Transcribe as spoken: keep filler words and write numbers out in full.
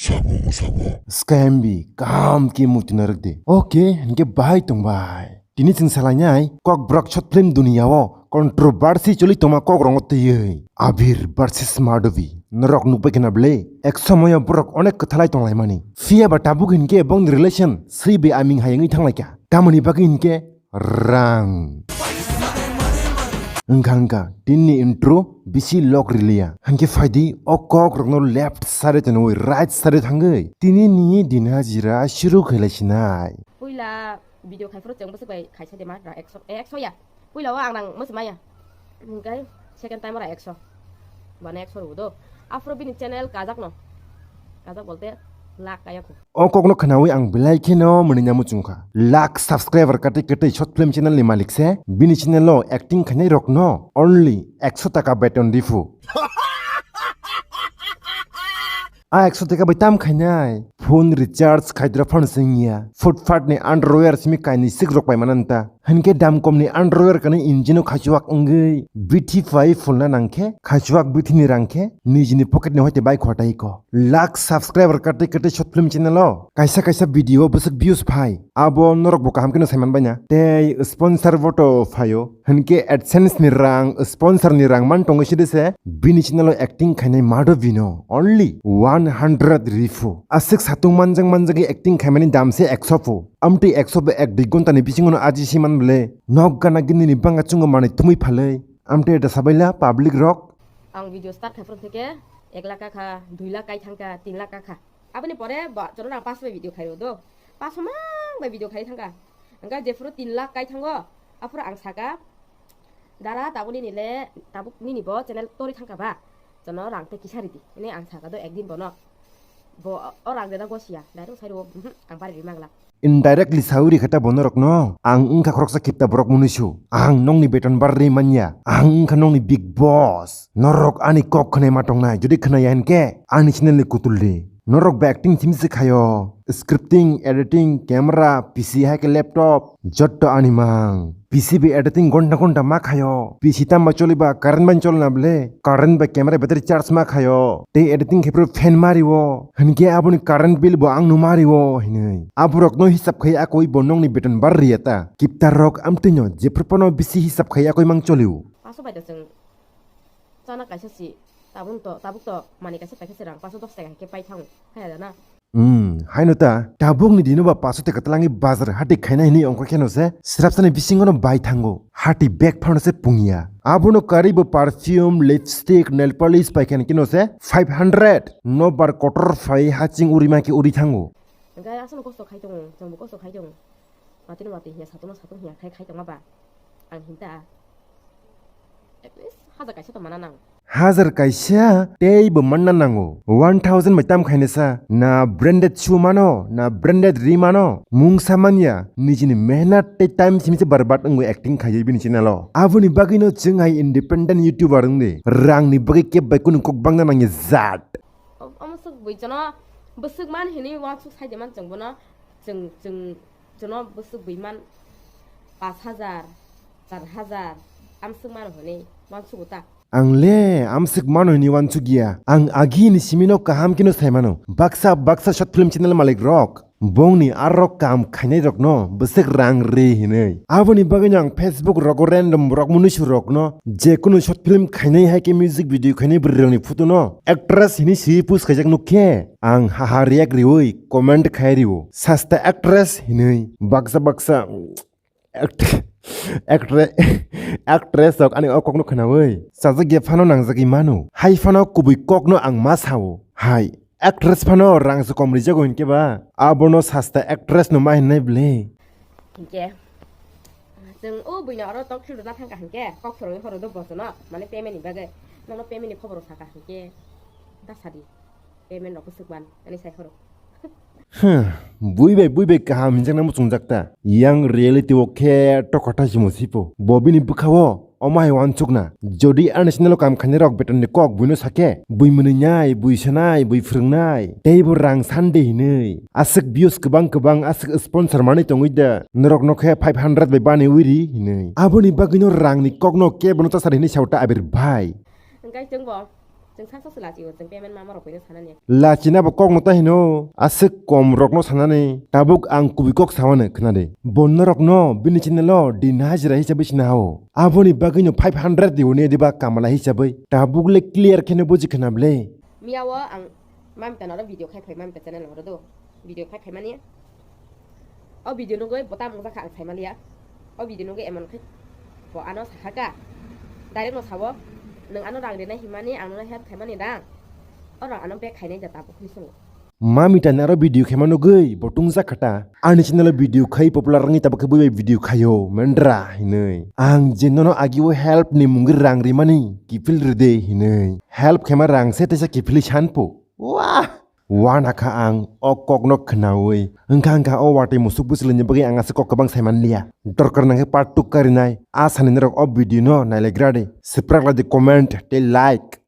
Sabo, sabo. Scam bi, kaham khe muti narwk di. Okay, hinkhe bahai tong bai. Tini chwng salainai, Kokborok short film duniya o controversy choli tongma kok rongo twiwi. Abir versus Madhavi. Norok nukbai khna bwle, ek somoyo borok onek kwthalai tonglaimani. Phiya ba tabuk hinkhe bongni relation swi bai aming hai wngwi thanglaikha. Tamoni bagwi hinkhe rang. Wngkha wngkha, tinni intro bisi lok riliya. Hinkhe phaidi o kok rokno left side twnwi right side thangwi. Tini ni din hajira shuru khailaisinai. Puila video khai phuru chwng bwswk bai khaisa de ma ra ekso, eh, ekso ya. Puila o ang nang mwswk maya. Hinkhe second time ra ekso. Bana ekso rw do. Aphuru bini channel kajak no. Kajak bolte lakh kaya khu. O kokno khnawi ang belai kheno mwnwi na muchungkha. Lakh subscriber kwtwi kwtwi short film channel ni malik se. Bini channel o acting khainai rokno only ekso taka beton riphu. A ekso taka bai tam khainai? Phone recharge khaidra phano sengya. Footpath ni underwear simi kainwi sik rok pai mananta. Hinkhe dam kom ni underwear kani engine o khaichuak wngwi bithi pai phulna nangkhe, khaichuak bithi ni rang khe nijini pocket ni hoite bai khwtai ko. Lakh subscriber kate kate short film channel o kaisa kaisa video o bwswk views phai. Abo norok bo kaham kheno saiman baina. Tei sponsor bo to phaio. Hinkhe AdSense ni rang, sponsor ni rang man tongwi sidi se bini channel o acting khainai Madhavi no only one hundred riphu. Aswk satung manjak manjagwi acting khaimani dam se ekso phu. Amtwi ekso ba ek dui ghonta ni bisingo no aji si man bwle. Nok gana gini ni banga chungo manwi thumwi phalwi. Amtwi da sabaila public rok. Ang video start khai phuru theke ek lakh kha, dui lakh kai thangkha, tin lakh kha. Aboni pore ba chwrwng rang paso bai video khai rw do. Paso mang bai video khai thangkha. Hingkha jephuru tin lakh kai thango, aphuru ang saka, "Dara, tabuk nini le, tabuk nini bo channel tori thangkha ba? Jono rang tei kisa ridi." Hwnwi ang saka do ekdin bono. Bo o rang reda gosiya, direct sai rw, "Mhm, ang bari ri mangla." Indirectly sawi rikha ta bono rokno, ang wngkha khoroksa kipta borok mwnwi su. Ang nokni beton barri manya. Ang wngkha nokni big boss. Norok ani kok khwnai ma tongnai. Jodi khwnaya hinkhe ani channel ni kutul di. Norok ba acting simi se khaio. Scripting, editing, camera, P C hai khe laptop, jotto ani mang. P C bai editing ghonta ghonta ma khaio. P C tamo choliba current bai cholna bwle. Current bai camera battery charge ma khaio. Tei editing khe phuru fan ma rio. Hinkhe aboni current bill bo ang no ma rio hinwi. Aborokno hisab khai akoi bo nokni beton bar riya ta. Kiptar rok amtwino jephru phano bisi hisab khai akoi mang cholio. Paso bai da chwng chana kaisa si, tabuk to, tabuk to mani kaisa paikha se rang paso dos taka hai khe pai thango, haya da na? Hmm, haino ta, tabukni dino ba paso taka twlangwi bazar hati khaina hinwi ongkhor kheno se, srapsani bisingono bai thango, hati bag phano se pungya. Abono karwi bo perfume, lipstick, nail polish paikha ni kino se five hundred. No bar kotor phai haching uri ma khe uri thango. Hingkhe aswkno kosto khai tongo, chwngbo kosto khai tongo. Watwino watwi hiya, satung no satung hiya khai, khai tongma ba? Ang hinta. At least hajar kaisa to mana nango. Hajar kaisa tei bo manna nango. One thousand bai tam khainasa. Na branded shoe mano, na branded ri mano. Mungsa manya, nijini mehnat tei time simi se barbat wngwi acting khaiwi bini channel o. Aboni bagwino chwng hai independent YouTuber wngdi. Rangni bagwi keb bai kunu kok bangna nangya jat. Omo swk bui jono bwswk man hinwi wansuk sai de man chwng bono. Chwng, chwng, jono bwswk bui man pash hajar, char hajar, amswk mano hwnwi wansugo ta. Ang le amswk mano hwnwi wansukya. Ang agini simino kaham kheno sai mano. Baksa baksa short film channel malik rok, bongni arok kam khainai rokno bwswk rang ri hinwi. Aboni bagwino ang Facebook rogo random rok munuisu rokno jekunu short film khainai hai khe music video khainai bwrwi rokni photo no actress hinwi swi post khaijak nuk khe ang haha react riwi comment khai rio. Sasta actress hinwi baksa baksa act-, actre-, actress rok ani o kokno khnawi sajak ya phano nangjagwi mano. Hai phano kubui kokno ang ma sao. Hai actress phano rang se kom rijago hinkhe ba abono sasta actress no ma hinnai bwle. Hinkhe chwng o buino oro tok khwlwrwna thangkha hinkhe kok phwrwngwi horo do bojono mane payment ni bagwi nono payment ni khobor saka hinkhe ta sadi. Payment rok bwswk man, ani sai khoro. Huh, bui bai, bui bai kaham hinjakna muchungjak ta. Yang reality o khe tokotha simo sipo. Bo bini bwkha o, omo hai wansukna. Jodi ani channel o kam khainai rok beton ni kok buino sake, bui mwnwi nai, bui sanai, bui phwrwngnai, tei bo rang sande hinwi. Aswk views kwbang kwbang, aswk sponsor manwi tongwi da. Norok no khe five hundred bai bani wi ri hinwi. Aboni bagwi no rang ni kok no kebo no chasari hinwi sao ta abir bhai. Hingkhe chwng bo Chwng saksa se lachi o, chwng payment ma ma rok bai no sanani. Lachina bo kok no ta hino, aswk kom rok no sanani, tabuk ang kubui kok samani khna de. Bonno rok no bini channel o din hajira hisabai sina hao. Aboni bagwi no five hundred di hone diba kamala hisabai. Tabuk le clear khe no buji khna ble. Miya o ang mami ta noro video khai phai mami ta channel noro do. Video khai phai mani. O video nugwi bo tamung jakha ang saimaliya. O video nugwi emon khe bo ano sakha ka. Direct no sabo, "Nwng ano rang rinai himani ang nono help khaimani da. O rang ano back khainai da tabuk hwnwi swngo." Mami tani aro video khaima nugwi bo tungjakha ta. Ani channel o video khai popular wngwi tabuk khe bui bai video khaio mendra hinwi. Ang je nono agi o help ni mungwi rang rimani kiphil rwde hinwi. Help khaima rang se teisa kiphilwi sanpo. Wah! Wana kha ang o kokno khnaui. Wngkha wngkha o watwi musuk bwswlwini bagwi ang aswk kok kwbang saimanliya. Dorkar nangkhe part two karinai. A sani norok o video no nailagra di. Swprak lai di comment tei like.